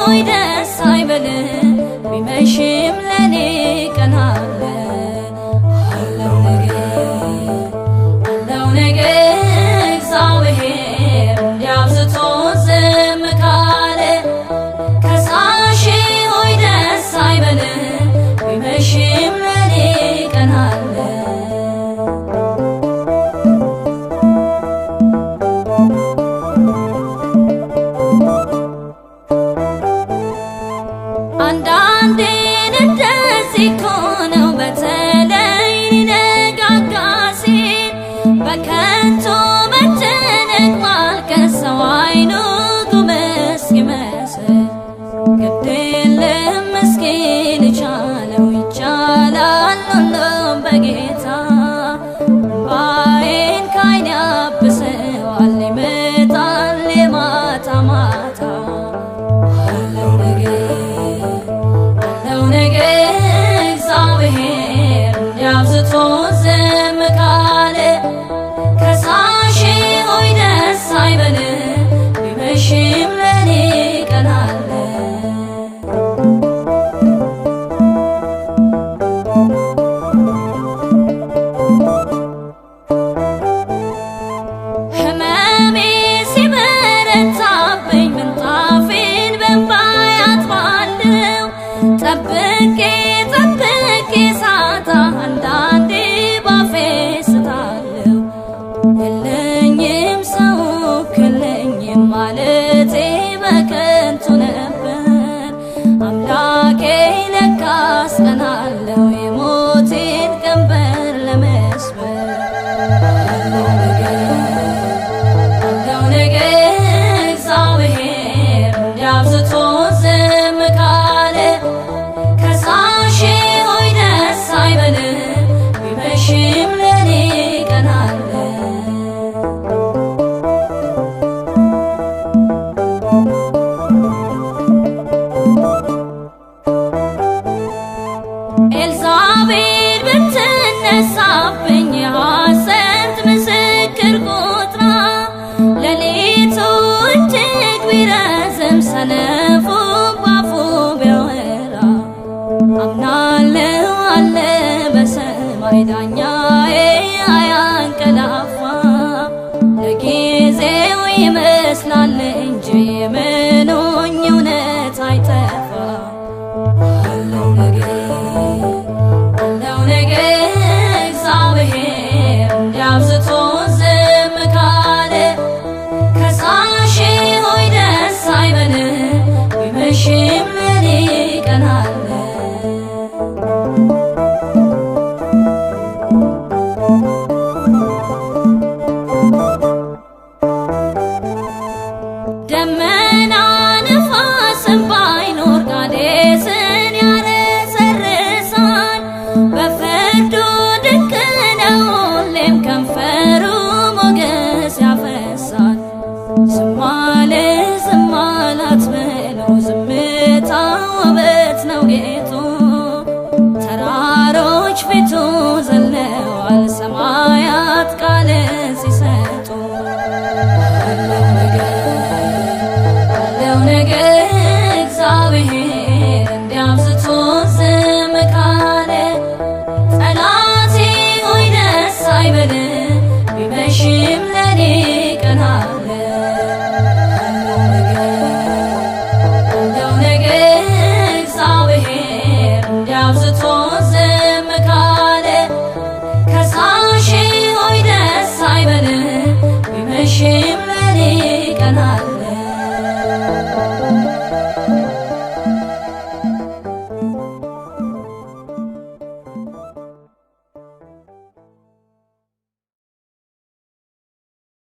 ሆይ ደስ አይበል፣ ቢመሽም ለኔ ቀን አለ። አለው ነገ፣ አለው ነገ፣ እግዚአብሔር እንዲያብዝቶ ዝም ካለ። ከሳሼ ሆይ ደስ አይበል፣ ቢመሽም ለኔ ቀን አለ። አንዳንዴን እንደዚህ እኮ ነው፣ በተለይ ሊነጋጋ ሲል በከንቱ መጨነቅ ማልቀስ፣ ሰው አይኑ ጉም እስኪመስል። ግድ የለም ምስኪን ቻለው፣ ይቻላል ሁሉም በጌታ። እምባዬን ካይኔ ያብሰዋል፣ ይመጣል የማታ ማታ። አለው ነገ፣ አለው ነገ፣ እግዚአብሔር እንዲያብዝቶ ዝም ካለ። ከሳሼ ሆይ ደስ አይበል፣ ቢመሽም ለኔ ቀን አለ። ህመሜ ሲበረታብኝ ምንጣፌን በእንባዬ አጥባለሁ። ጠብቄ ጠብቄ ሳጣ አንዳንዴ ባፌ ስታለሁ። የለኝም ሰው የለኝም ማለቴ በከንቱ ነበር። አምላኬ ለካስ ቀን አለው የሞቴን ቀንበር ለመስበር። አለው ነገ፣ አለው ነገ፣ እግዚአብሔር እንዲያብዝቶ